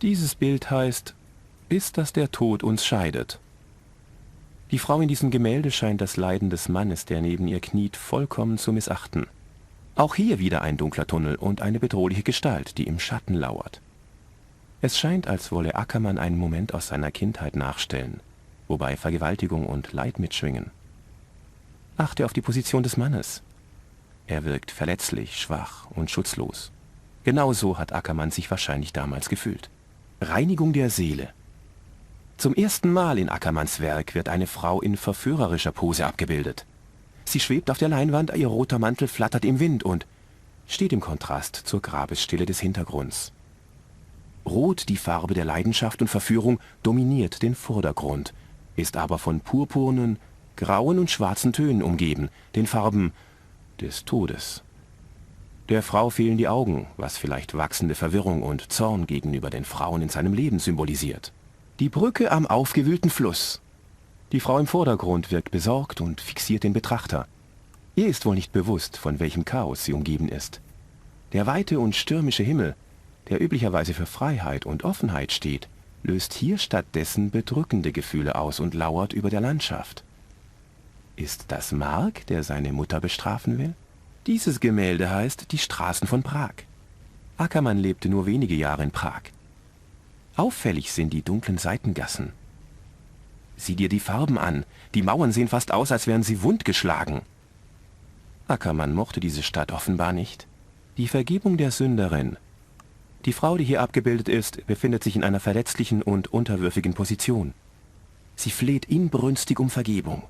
Dieses Bild heißt, bis dass der Tod uns scheidet. Die Frau in diesem Gemälde scheint das Leiden des Mannes, der neben ihr kniet, vollkommen zu missachten. Auch hier wieder ein dunkler Tunnel und eine bedrohliche Gestalt, die im Schatten lauert. Es scheint, als wolle Ackermann einen Moment aus seiner Kindheit nachstellen, wobei Vergewaltigung und Leid mitschwingen. Achte auf die Position des Mannes. Er wirkt verletzlich, schwach und schutzlos. Genauso hat Ackermann sich wahrscheinlich damals gefühlt. Reinigung der Seele. Zum ersten Mal in Ackermanns Werk wird eine Frau in verführerischer Pose abgebildet. Sie schwebt auf der Leinwand, ihr roter Mantel flattert im Wind und steht im Kontrast zur Grabesstille des Hintergrunds. Rot, die Farbe der Leidenschaft und Verführung, dominiert den Vordergrund, ist aber von purpurnen, grauen und schwarzen Tönen umgeben, den Farben des Todes. Der Frau fehlen die Augen, was vielleicht wachsende Verwirrung und Zorn gegenüber den Frauen in seinem Leben symbolisiert. Die Brücke am aufgewühlten Fluss. Die Frau im Vordergrund wirkt besorgt und fixiert den Betrachter. Ihr ist wohl nicht bewusst, von welchem Chaos sie umgeben ist. Der weite und stürmische Himmel, der üblicherweise für Freiheit und Offenheit steht, löst hier stattdessen bedrückende Gefühle aus und lauert über der Landschaft. Ist das Mark, der seine Mutter bestrafen will? Dieses Gemälde heißt Die Straßen von Prag. Ackermann lebte nur wenige Jahre in Prag. Auffällig sind die dunklen Seitengassen. Sieh dir die Farben an. Die Mauern sehen fast aus, als wären sie wundgeschlagen. Ackermann mochte diese Stadt offenbar nicht. Die Vergebung der Sünderin. Die Frau, die hier abgebildet ist, befindet sich in einer verletzlichen und unterwürfigen Position. Sie fleht inbrünstig um Vergebung.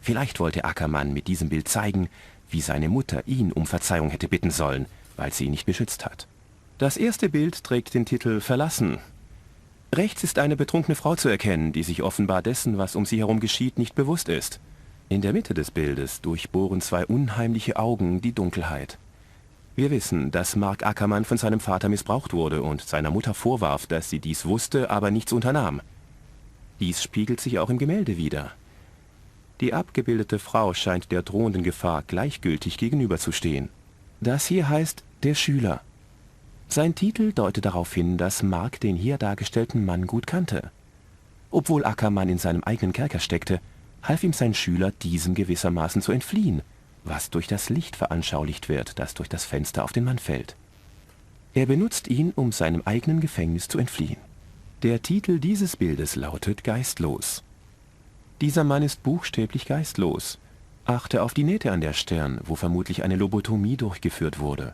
Vielleicht wollte Ackermann mit diesem Bild zeigen, wie seine Mutter ihn um Verzeihung hätte bitten sollen, weil sie ihn nicht beschützt hat. Das erste Bild trägt den Titel Verlassen. Rechts ist eine betrunkene Frau zu erkennen, die sich offenbar dessen, was um sie herum geschieht, nicht bewusst ist. In der Mitte des Bildes durchbohren zwei unheimliche Augen die Dunkelheit. Wir wissen, dass Mark Ackermann von seinem Vater missbraucht wurde und seiner Mutter vorwarf, dass sie dies wusste, aber nichts unternahm. Dies spiegelt sich auch im Gemälde wider. Die abgebildete Frau scheint der drohenden Gefahr gleichgültig gegenüberzustehen. Das hier heißt Der Schüler. Sein Titel deutet darauf hin, dass Mark den hier dargestellten Mann gut kannte. Obwohl Ackermann in seinem eigenen Kerker steckte, half ihm sein Schüler, diesem gewissermaßen zu entfliehen, was durch das Licht veranschaulicht wird, das durch das Fenster auf den Mann fällt. Er benutzt ihn, um seinem eigenen Gefängnis zu entfliehen. Der Titel dieses Bildes lautet Geistlos. Dieser Mann ist buchstäblich geistlos. Achte auf die Nähte an der Stirn, wo vermutlich eine Lobotomie durchgeführt wurde.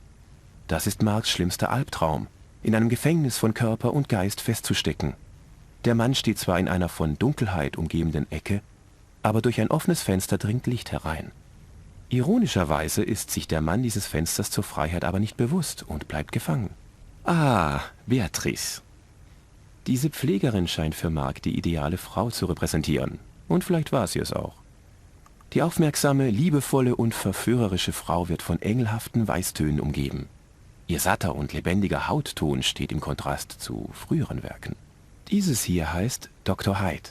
Das ist Marks schlimmster Albtraum, in einem Gefängnis von Körper und Geist festzustecken. Der Mann steht zwar in einer von Dunkelheit umgebenen Ecke, aber durch ein offenes Fenster dringt Licht herein. Ironischerweise ist sich der Mann dieses Fensters zur Freiheit aber nicht bewusst und bleibt gefangen. Ah, Beatrice. Diese Pflegerin scheint für Mark die ideale Frau zu repräsentieren. Und vielleicht war sie es auch. Die aufmerksame, liebevolle und verführerische Frau wird von engelhaften Weißtönen umgeben. Ihr satter und lebendiger Hautton steht im Kontrast zu früheren Werken. Dieses hier heißt Dr. Hyde.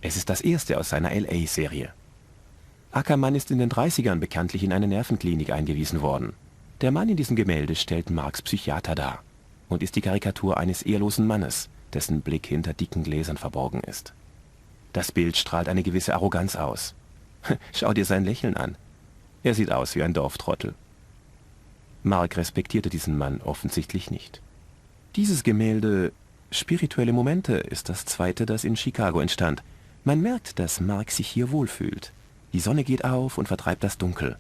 Es ist das erste aus seiner L.A.-Serie. Ackermann ist in den 30ern bekanntlich in eine Nervenklinik eingewiesen worden. Der Mann in diesem Gemälde stellt Marks Psychiater dar und ist die Karikatur eines ehrlosen Mannes, dessen Blick hinter dicken Gläsern verborgen ist. Das Bild strahlt eine gewisse Arroganz aus. Schau dir sein Lächeln an. Er sieht aus wie ein Dorftrottel. Mark respektierte diesen Mann offensichtlich nicht. Dieses Gemälde Spirituelle Momente ist das zweite, das in Chicago entstand. Man merkt, dass Mark sich hier wohlfühlt. Die Sonne geht auf und vertreibt das Dunkel.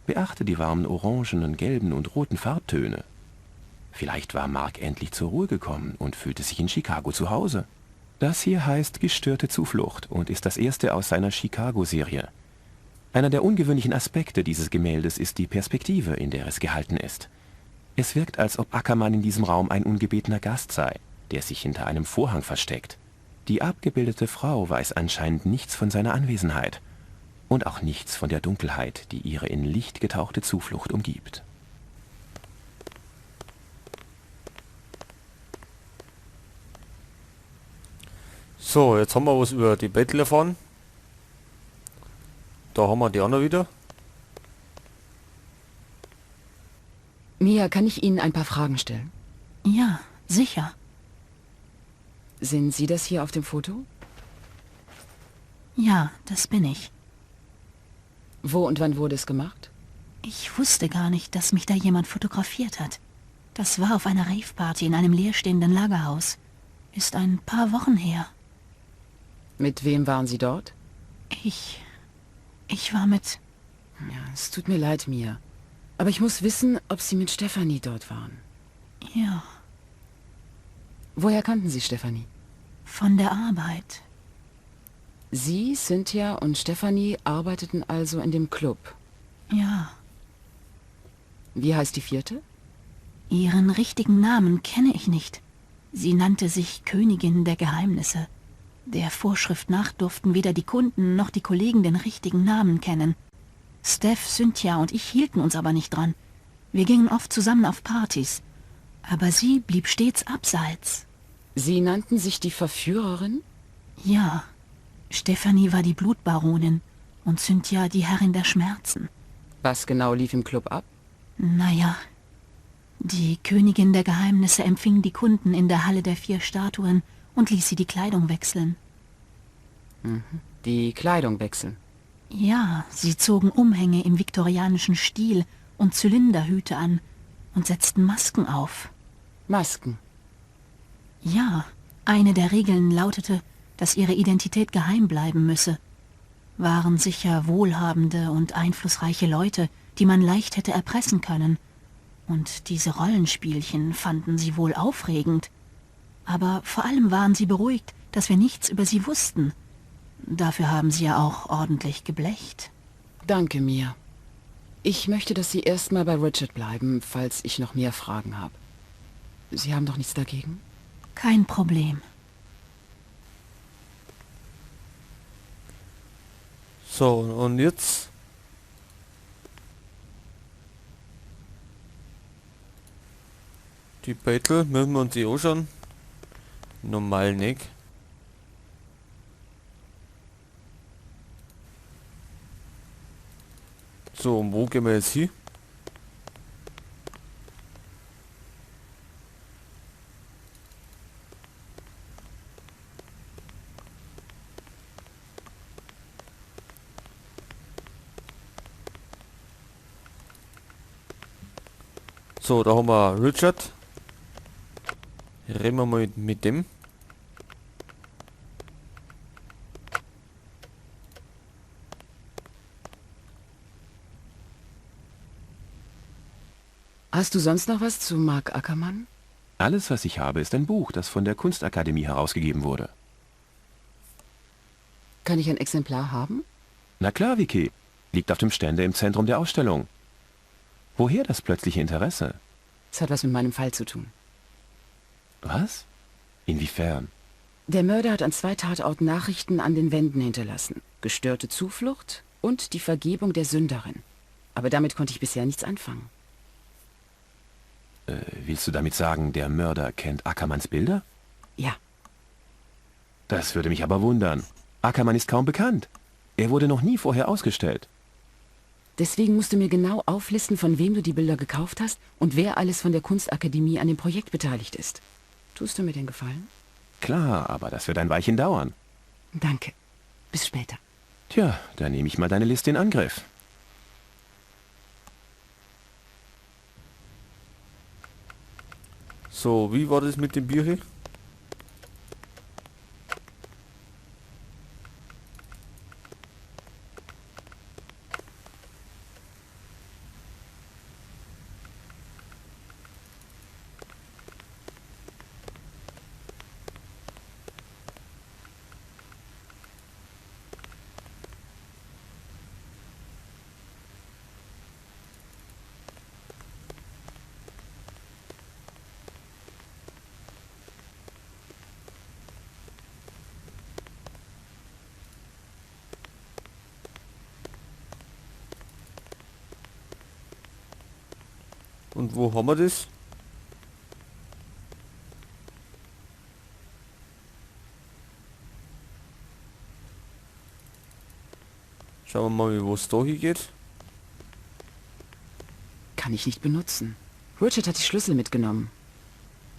Beachte die warmen orangenen, gelben und roten Farbtöne. Vielleicht war Mark endlich zur Ruhe gekommen und fühlte sich in Chicago zu Hause. Das hier heißt Gestörte Zuflucht und ist das erste aus seiner Chicago-Serie. Einer der ungewöhnlichen Aspekte dieses Gemäldes ist die Perspektive, in der es gehalten ist. Es wirkt, als ob Ackermann in diesem Raum ein ungebetener Gast sei, der sich hinter einem Vorhang versteckt. Die abgebildete Frau weiß anscheinend nichts von seiner Anwesenheit und auch nichts von der Dunkelheit, die ihre in Licht getauchte Zuflucht umgibt. So, jetzt haben wir was über die Bettler erfahren. Da haben wir die anderen wieder. Mia, kann ich Ihnen ein paar Fragen stellen? Ja, sicher. Sind Sie das hier auf dem Foto? Ja, das bin ich. Wo und wann wurde es gemacht? Ich wusste gar nicht, dass mich da jemand fotografiert hat. Das war auf einer Rave-Party in einem leerstehenden Lagerhaus. Ist ein paar Wochen her. Mit wem waren Sie dort? Ich war mit... Ja, es tut mir leid, Mia. Aber ich muss wissen, ob Sie mit Stefanie dort waren. Ja. Woher kannten Sie Stefanie? Von der Arbeit. Sie, Cynthia und Stefanie arbeiteten also in dem Club? Ja. Wie heißt die vierte? Ihren richtigen Namen kenne ich nicht. Sie nannte sich Königin der Geheimnisse. Der Vorschrift nach durften weder die Kunden noch die Kollegen den richtigen Namen kennen. Steph, Cynthia und ich hielten uns aber nicht dran. Wir gingen oft zusammen auf Partys. Aber sie blieb stets abseits. Sie nannten sich die Verführerin? Ja. Stefanie war die Blutbaronin und Cynthia die Herrin der Schmerzen. Was genau lief im Club ab? Naja, die Königin der Geheimnisse empfing die Kunden in der Halle der 4 Statuen und ließ sie die Kleidung wechseln. Mhm. Die Kleidung wechseln? Ja, sie zogen Umhänge im viktorianischen Stil und Zylinderhüte an und setzten Masken auf. Masken? Ja, eine der Regeln lautete, dass ihre Identität geheim bleiben müsse. Waren sicher wohlhabende und einflussreiche Leute, die man leicht hätte erpressen können. Und diese Rollenspielchen fanden sie wohl aufregend. Aber vor allem waren sie beruhigt, dass wir nichts über sie wussten. Dafür haben sie ja auch ordentlich geblecht. Danke, Mia. Ich möchte, dass Sie erstmal bei Richard bleiben, falls ich noch mehr Fragen habe. Sie haben doch nichts dagegen? Kein Problem. So, und jetzt? Die Beutel müssen wir uns eh anschauen. Normal nicht. So, und wo gehen wir jetzt hin? So, da haben wir Richard. Reden wir mal mit dem. Hast du sonst noch was zu Mark Ackermann? Alles, was ich habe, ist ein Buch, das von der Kunstakademie herausgegeben wurde. Kann ich ein Exemplar haben? Na klar, Vicky. Liegt auf dem Ständer im Zentrum der Ausstellung. Woher das plötzliche Interesse? Es hat was mit meinem Fall zu tun. Was? Inwiefern? Der Mörder hat an 2 Tatorten Nachrichten an den Wänden hinterlassen. Gestörte Zuflucht und die Vergebung der Sünderin. Aber damit konnte ich bisher nichts anfangen. Willst du damit sagen, der Mörder kennt Ackermanns Bilder? Ja. Das würde mich aber wundern. Ackermann ist kaum bekannt. Er wurde noch nie vorher ausgestellt. Deswegen musst du mir genau auflisten, von wem du die Bilder gekauft hast und wer alles von der Kunstakademie an dem Projekt beteiligt ist. Tust du mir den Gefallen? Klar, aber das wird ein Weilchen dauern. Danke. Bis später. Tja, dann nehme ich mal deine Liste in Angriff. So, wie war das mit dem Bier hier? Und wo haben wir das? Schauen wir mal, wo es da hingeht. Kann ich nicht benutzen. Richard hat die Schlüssel mitgenommen.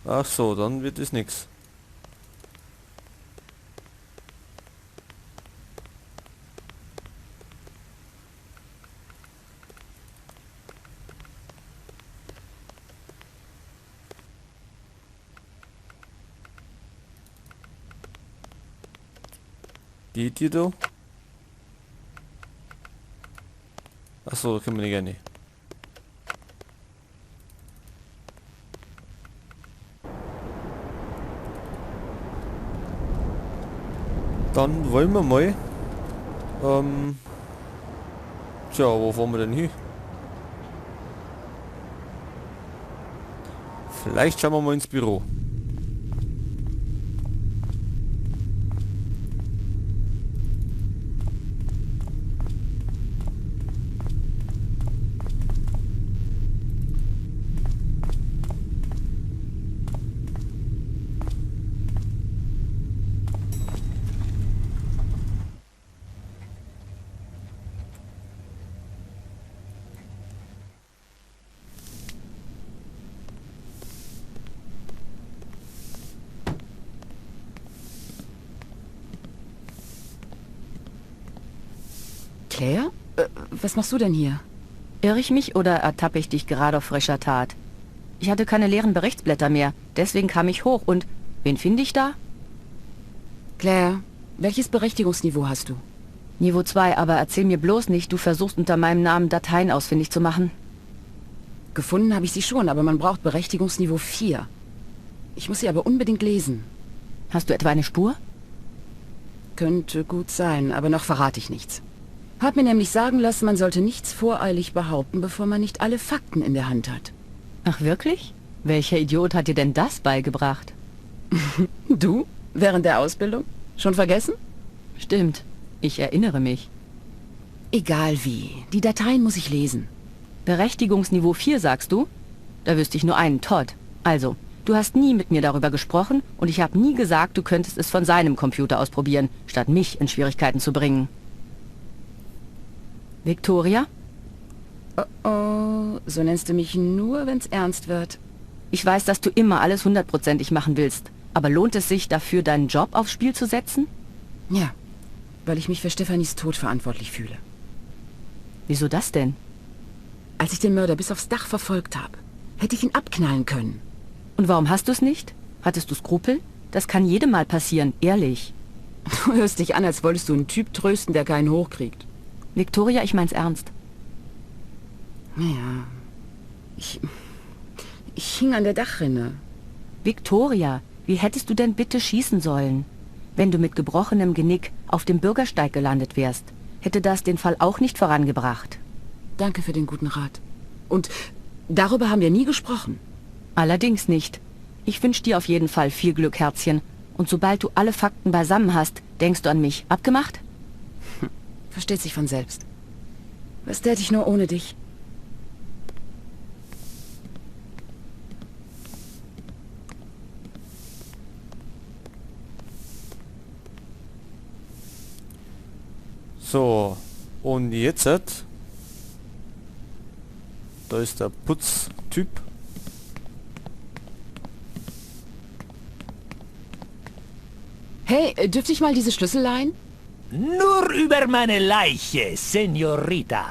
Ach so, dann wird es nix. Die Tür da? Achso, da können wir nicht rein. Dann wollen wir mal. Tja, wo fahren wir denn hin? Vielleicht schauen wir mal ins Büro. Claire? Was machst du denn hier? Irre ich mich oder ertappe ich dich gerade auf frischer Tat? Ich hatte keine leeren Berichtsblätter mehr, deswegen kam ich hoch und... Wen finde ich da? Claire, welches Berechtigungsniveau hast du? Niveau 2, aber erzähl mir bloß nicht, du versuchst unter meinem Namen Dateien ausfindig zu machen. Gefunden habe ich sie schon, aber man braucht Berechtigungsniveau 4. Ich muss sie aber unbedingt lesen. Hast du etwa eine Spur? Könnte gut sein, aber noch verrate ich nichts. Hab mir nämlich sagen lassen, man sollte nichts voreilig behaupten, bevor man nicht alle Fakten in der Hand hat. Ach wirklich? Welcher Idiot hat dir denn das beigebracht? Du? Während der Ausbildung? Schon vergessen? Stimmt. Ich erinnere mich. Egal wie. Die Dateien muss ich lesen. Berechtigungsniveau 4, sagst du? Da wüsste ich nur einen, Todd. Also, du hast nie mit mir darüber gesprochen und ich habe nie gesagt, du könntest es von seinem Computer ausprobieren, statt mich in Schwierigkeiten zu bringen. Victoria? Oh oh, so nennst du mich nur, wenn's ernst wird. Ich weiß, dass du immer alles hundertprozentig machen willst. Aber lohnt es sich, dafür deinen Job aufs Spiel zu setzen? Ja, weil ich mich für Stephanies Tod verantwortlich fühle. Wieso das denn? Als ich den Mörder bis aufs Dach verfolgt habe, hätte ich ihn abknallen können. Und warum hast du's nicht? Hattest du Skrupel? Das kann jedem mal passieren, ehrlich. Du hörst dich an, als wolltest du einen Typ trösten, der keinen hochkriegt. Victoria, ich mein's ernst. Naja, ich hing an der Dachrinne. Victoria, wie hättest du denn bitte schießen sollen? Wenn du mit gebrochenem Genick auf dem Bürgersteig gelandet wärst, hätte das den Fall auch nicht vorangebracht. Danke für den guten Rat. Und darüber haben wir nie gesprochen. Allerdings nicht. Ich wünsch dir auf jeden Fall viel Glück, Herzchen. Und sobald du alle Fakten beisammen hast, denkst du an mich. Abgemacht? Versteht sich von selbst. Was täte ich nur ohne dich? So, und jetzt, da ist der Putztyp. Hey, dürfte ich mal diese Schlüssel leihen? Nur über meine Leiche, Senorita.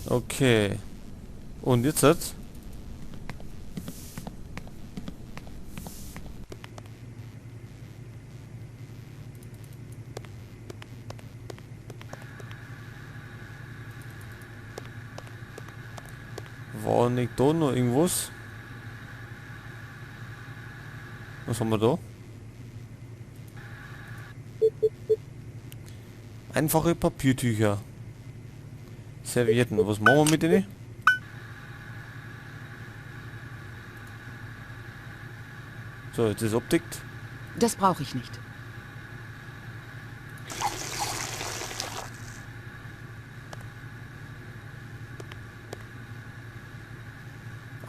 Okay. Und jetzt? War nicht da noch irgendwas? Was haben wir da? Einfache Papiertücher. Servietten. Was machen wir mit denen? So, jetzt ist abdeckt. Das brauche ich nicht.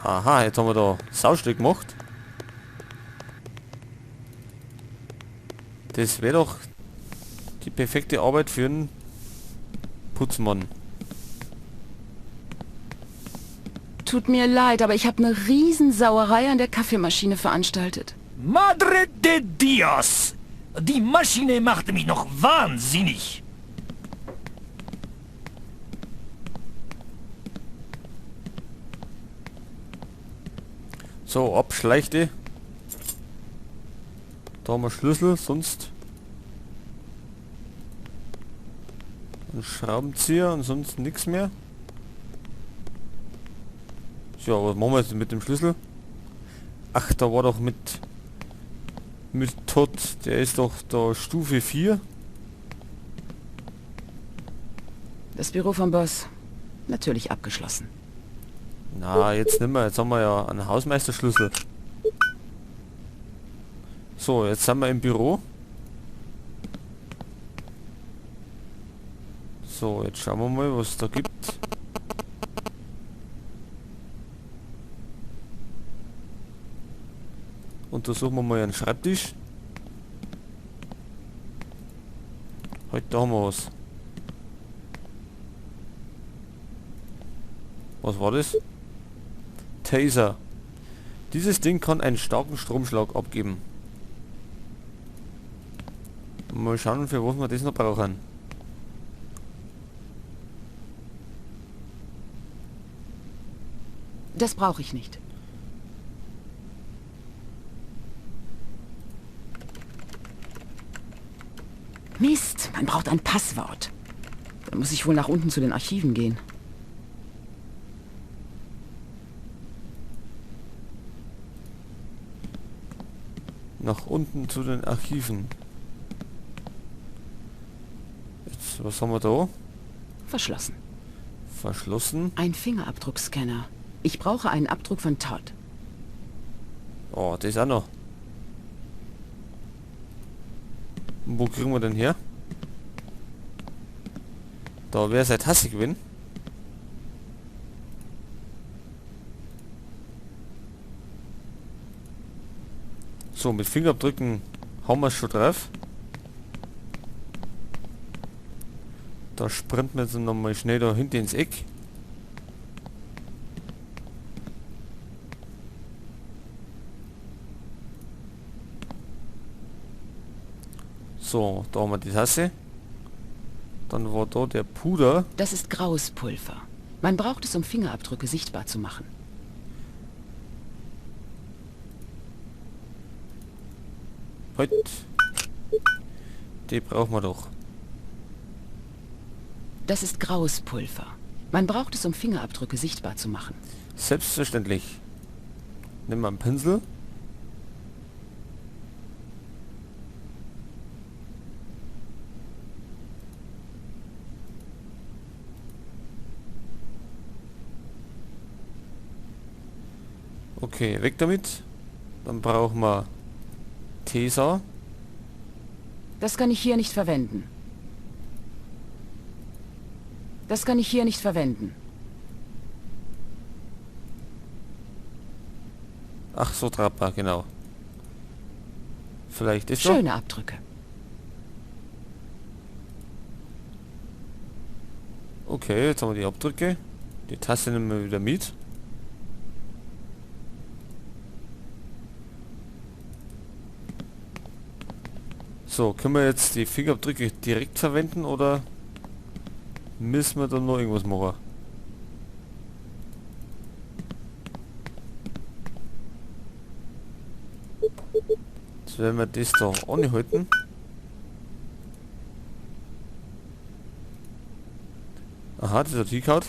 Aha, jetzt haben wir da Saustück gemacht. Das wäre doch die perfekte Arbeit für einen Putzmann. Tut mir leid, aber ich habe eine Riesensauerei an der Kaffeemaschine veranstaltet. Madre de Dios! Die Maschine machte mich noch wahnsinnig! So, abschleichte. Da haben wir Schlüssel, sonst ein Schraubenzieher und sonst nichts mehr. So, was machen wir jetzt mit dem Schlüssel? Ach, da war doch mit Todd, der ist doch da Stufe 4. Das Büro vom Boss, natürlich abgeschlossen. Na, jetzt nicht mehr. Jetzt haben wir ja einen Hausmeisterschlüssel. So, jetzt sind wir im Büro. So, jetzt schauen wir mal, was es da gibt. Untersuchen wir mal einen Schreibtisch. Heute da haben wir was. Was war das? Taser. Dieses Ding kann einen starken Stromschlag abgeben. Mal schauen, für was wir das noch brauchen. Das brauche ich nicht. Mist, man braucht ein Passwort. Dann muss ich wohl nach unten zu den Archiven gehen. Nach unten zu den Archiven. Jetzt, was haben wir da? Verschlossen. Verschlossen. Ein Fingerabdruckscanner. Ich brauche einen Abdruck von Todd. Oh, das ist auch noch. Wo kriegen wir denn her? Da wäre seit Tasse gewesen. So, mit Fingerabdrücken haben wir es schon drauf. Da sprinten wir jetzt nochmal schnell da hinten ins Eck. So, da haben wir die Tasse. Dann war da der Puder. Das ist graues Pulver. Man braucht es, um Fingerabdrücke sichtbar zu machen. Heute. Die brauchen wir doch. Das ist graues Pulver. Man braucht es, um Fingerabdrücke sichtbar zu machen. Selbstverständlich. Nimm mal einen Pinsel. Okay, weg damit. Dann brauchen wir Tesa. Das kann ich hier nicht verwenden. Das kann ich hier nicht verwenden. Ach so, Trapper, genau. Vielleicht ist Schöne Abdrücke. Okay, jetzt haben wir die Abdrücke. Die Tasse nehmen wir wieder mit. So, können wir jetzt die Fingerabdrücke direkt verwenden oder müssen wir dann noch irgendwas machen? Jetzt werden wir das da anhalten. Aha, das hat hingehauen.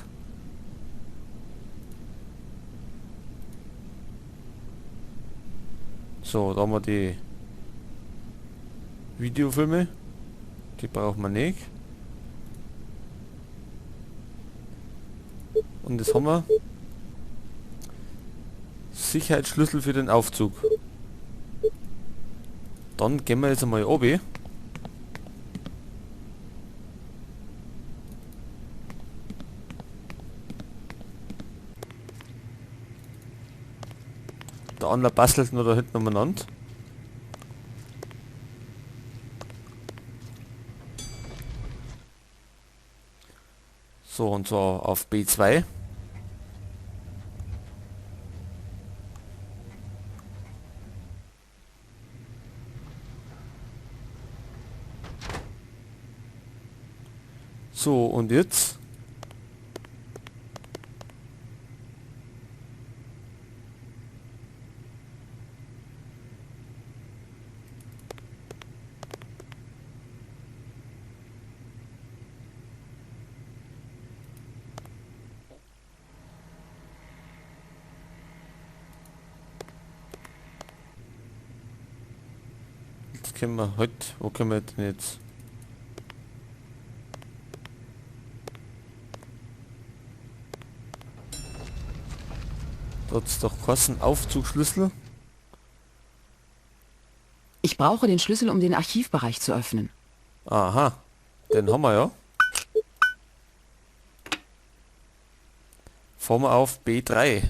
So, da haben wir die Videofilme, die braucht man nicht. Und das haben wir. Sicherheitsschlüssel für den Aufzug. Dann gehen wir jetzt einmal oben. Der andere bastelt nur da hinten umeinander. So, und zwar auf B2. So, und jetzt? Jetzt können wir heute, wo können wir denn jetzt? Dort ist doch Kosten Aufzugschlüssel. Ich brauche den Schlüssel, um den Archivbereich zu öffnen. Aha, den haben wir ja. Fahren wir auf B3.